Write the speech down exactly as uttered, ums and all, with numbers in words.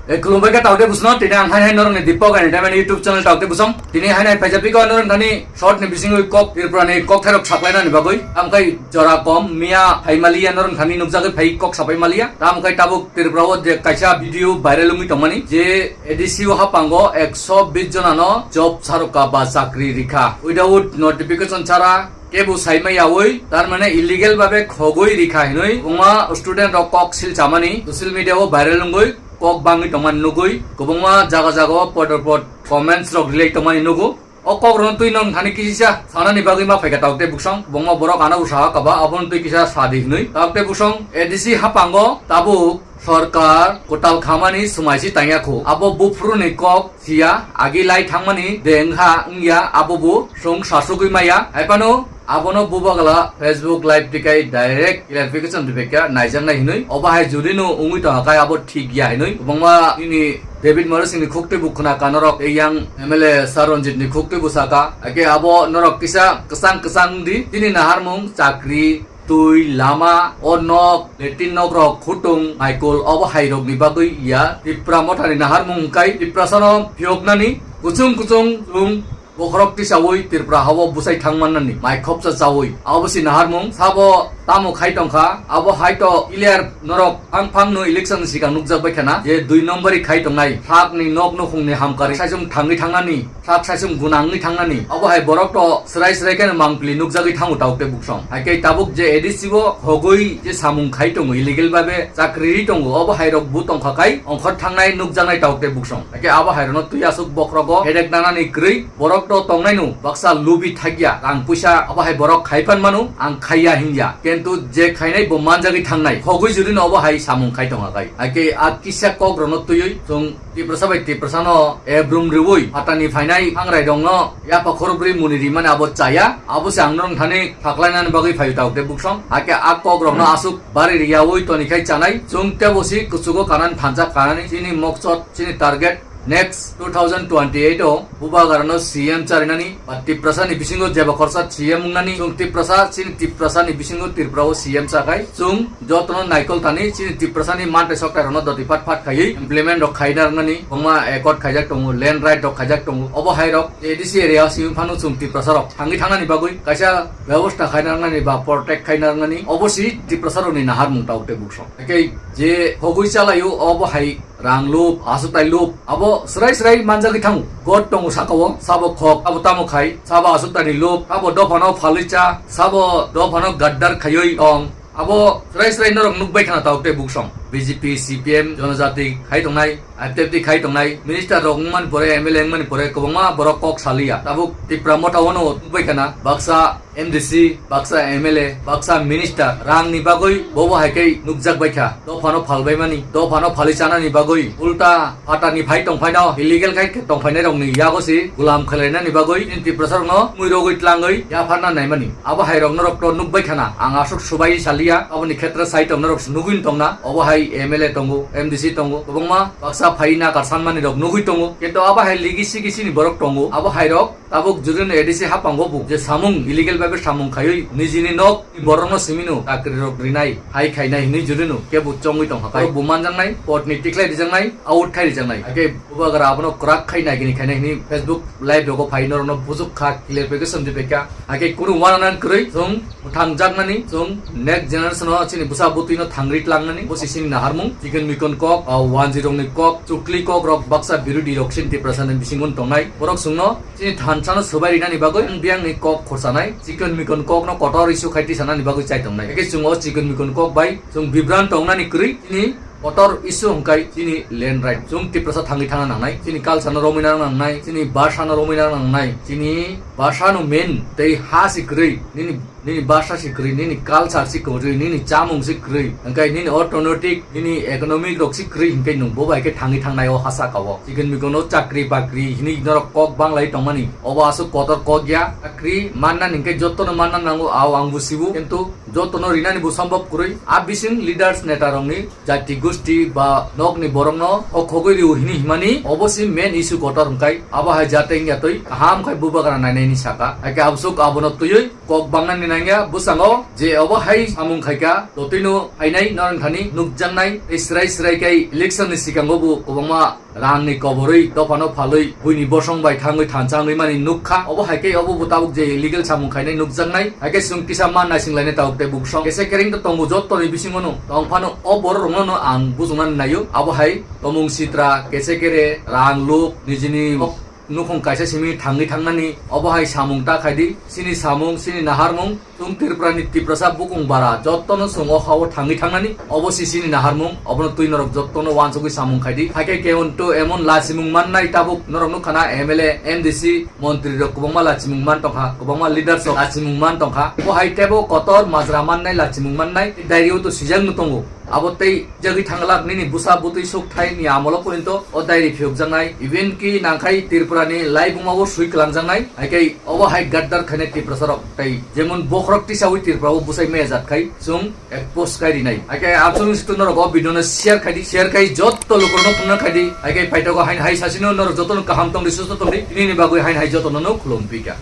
E, khulumbai kha taote busno, tini ang hai hai norokni Deepak Entertainment YouTube channel taote busong. Tini hai hai phaijak piko norok thani short ni bisingwi kok Tripura ni kok thairok saklainani bagwi. Amkai jora kom miya phaimaliya norok thani nukjagwi phai kok sapai maliya. Tamkai tabuk Tripura o je kaisa video viral wngwi tongmani je A D C o hapango ekso bis jonano job saroka ba chakri rikha. Without notification chara kebo saimai yawi, tar mane illegal babe khogwi rikha hinwi kwbangma student rok kok sil chamani social media o viral wngwi kok bangwi tongmani nugwi kwbangma jaga jaga o podor pod comments rok relate tongmani nugo. O kok rokno twi nong thani kisa sanani bagwi ma phaikha taote buksong, kwbangma borok ano bo saha kaba, abono twi kisa sadi hinwi. Taote buksong A D C hapango tabuk sorkar kwtal khamani swmaisi tangya khu. Abo buphuruni kok siya, agi lai thangmani de wngha wngya, abo bo chwng sasugwi maya. Haiphano abono bubagala Facebook live tikai direct clarification rwbaikha naijaknai hinwi. Obo hai judino wngwi tongkha khai abo thik ya hinwi. Kwbangma nini David Morrisoni khuktwi bo khna ka norok, ei yang M L A Sir Ranjitni khuktwi bo saka. Ake abo norok kisa kwchang kwchang di, chini naharmung, chakri, twi, lama, o nok, latrine nok rok, khutung, maikol, obo hai rok ni bagwi ya. Tipra Mothani naharmung hwnkhe Tiprasano phiyoknani kuchung kuchung chwng bokhorok tisaui Tripura hao bwsai thang mannani mai khopsa chaui. Abo si naharmung sabo tamo khai tongkha, abo hai to clear norok phang phang no election sikang nukjak bai khana je dui nombori khai tongnai, sakni nok nukhungni hamkari saisung thangwi thangnani. Sak saisung gunangwi thangnani. Obo hai borok to srai srai khe mangpili nukjagwi thango taote buksong. Hai khe tabuk je A D C o hogwi je samung khai tongo, illegal babe chakri ri tongo, obo hai rok bo tongkha khai ongkhor thangnai nukjaknai taote buksong. Hai khe abo hai rokno twi aswk bokhrogo headache nanani kwrwi borok to tongnaino baksa lubi thakya rang puisa obo hai borok khai phan mano ang khaiya hinya. Kintu je khainai bo manjagwi thangnai hogwi jurino obo hai samung khai tongkha khai. Hai khe a kisa kok rokno twiwi chwng Tiprasa bai Tiprasano ebrum riui phatani phainai hangrai rokno yapha khorokbrwi muni rimani abo chaya, abo se ang norok thani phaklainani bagwi phaio taote buksong. Hakhe a kok rokno aswk bari riyaui tonikhai chanai, chwng tebo si kuchugo kanani thansa kanani chini moksot, chini target next two thousand twenty-eight o bubagarano C M charinani ba Tiprasani bisingo jeba khorsa C M wngnani, chwng Tiprasa chini Tiprasani bisingo Tripura o C M chakhai chwng jotono naikol thani chini Tiprasani mantai soktai rokno doti phat phat khaiwi implement rok khaina rwnani kwbangma accord khaijak tongo, land right rok khaijak tongo. Obo hai rok A D C area o simi phano chwng Tiprasa rok thangwi thangnani bagwi kaisa bebosta khaina rwnani ba protect khaina rwnani obo si Tiprasa rokni naharmung taote buksong. Hakhe je hogwi chalaio obo hai rang lup, aswktai lup, abo srai srai manjagwi thango. God tongo sakao, sabo khok, abo tamo khai, sabo aswktaini lup, abo dophano phalwi cha, sabo dophano gaddar khaiwi tong. Abo srai srai norok nukbai khana taote buksong. B J P, C P M, Jonojati khai tongnai, I P F T khai tongnai, minister rok wngmani pore, M L A wngmani pore kwbangma borok kok saliya. Tabuk Tipra Motha o no nukbai khana, baksa M D C, baksa M L A, baksa minister rangni bagwi bobo hai khe nukjak bai kha. Dophano phalbaimani, dophano phali chanani bagwi ulta phatani phai tongphaino illegal khai tongphainai rokni yago se gulam khwlainani bagwi chini Tiprasa rokno mui rogwi tlangwi yapharna naimani. Abo hai rok norok to nukbai khana, ang aswk subai saliya, aboni khetra sai tong norok nugwi tongna, obo hai M L A tongo, M D C tongo, kwbangma baksa phai nakar sanmani rok nugwi tongo, kintu abo hai ligi sigi sini borok tongo, abo hai rok Tabuk judino A D C haphango bo je samung illegal babe samung khaiwi nijini nok ni borokno simino chakri rok rinai hai khainai hinwi judino kebo chongwi tongkha khai. Borok bo manjaknai, court ni tikhlai rijaknai, out khai rijaknai. Hakhe bubagra abono kwrak khai nagini khainai hinwi Facebook live rogo phai norokno bujukha, clarification ribaikha. Hakhe kunu uananang kwrwi chwng mwthangjaknani, chwng next generation o chini bwsa bwtwino thangri tlangnani, bo se chini naharmung, chikon mikon kok, ah, wanjwi rokni kok, chukli kok rok baksa birodhi rok chini Tiprasa ni bisingo tongnai. Borok chwngno chini thansa no swbai rinani bagwi ang biyang ni kok khorsanai, chikon mikon kok no kotor issue khai tisanani bagwi chai tongnai. Hakhe chwng o chikon mikon kok bai chwng bibran tongnani kwrwi chini kotor issue hwnkhe chini land right. Chwng Tiprasa thangwi thangna nangnai, chini culture no romwi nang nangnai, chini bhasha no romwi nang nangnai, chini bhasha no main tei ha se kwrwi nini Nini bhasha se kwrwi, nini culture se kwrwi, nini chamung se kwrwi, hwnkhe nini orthonoitik, nini economic rok se kwrwi, hwnkhe nwng bo bai khe thangwi thangnai o ha saka o. Chikon mikon o chakri bakri hinwi norok kok banglai tongmani, obo aswk kotor kok ya. Chakri mannani hwnkhe jotono manna nango, ao ang bo sibu, kintu jotono rinani bo sombhob kwrwi. A bising leaders neta rokni jati gosti ba nokni borokno hokhogwi rio hinwi himani, obo se main issue kotor hwnkhe abo hai jate wngya twi kaham khai bubagra nainaini saka. Hakhe aboswk abono twiwi kok bangnani Hingya bwskango je obo hai samung khaika, totwino hainai norong thani nukjaknai, tei srai srai kai election ni sikango bo kwbangma rang ni koborwi dophano phalwi buini bosong bai thangwi thansa wngwi mani nukha. Obo hai khe obo bo tabuk je illegal samung khainai nukjaknai, hai khe chwng kisa ma naising lainai tabuk tei buksong kese kereng to tongo jottoni bisingo no. Tong phano o borok rokno no ang bujuknani naio. Abo hai tomung sitra, kese kere, rang luk, nijini nukhung kaisa simi thangwi thangnani, obo hai samung ta khaidi, chini samung, chini naharmung, chwng Tripura ni Tiprasa bukung bara, jottono chwng o hao thangwi thangnani, obo si chini naharmung, obono twi norok jottono wansugwi samung khaidi. Hakhe kemon to emon lachimung mannai tabuk norok nukha na M L A, M D C, montri rok kwbangma lachimung man tongkha, kwbangma leaders rok lachimung man tongkha. Obo hai tebo kotor majra mannai, lachimung mannai, diary o to swijak no tongo. Abo tei jagwi thanglak nini bwsa bwtwi suk thai ni amolo pointo o diary phiyokjaknai, even ki nangkhai Tripura ni laibuma o swi kwlangjaknai, hai khe obo hai gaddar khainai Tiprasa rok tei jemon bokhorok tisawi Tripura o bwsai maya jat khai chwng expose khai rinai. Hai khe achung situ norok o video no share khai di, share khai jotto lukurok no phunukna khai di, hai khe paithago hain hai sasino norok jotono kaham tong di, susto tong di, nini bagwi hain hai jotono no khulum pika.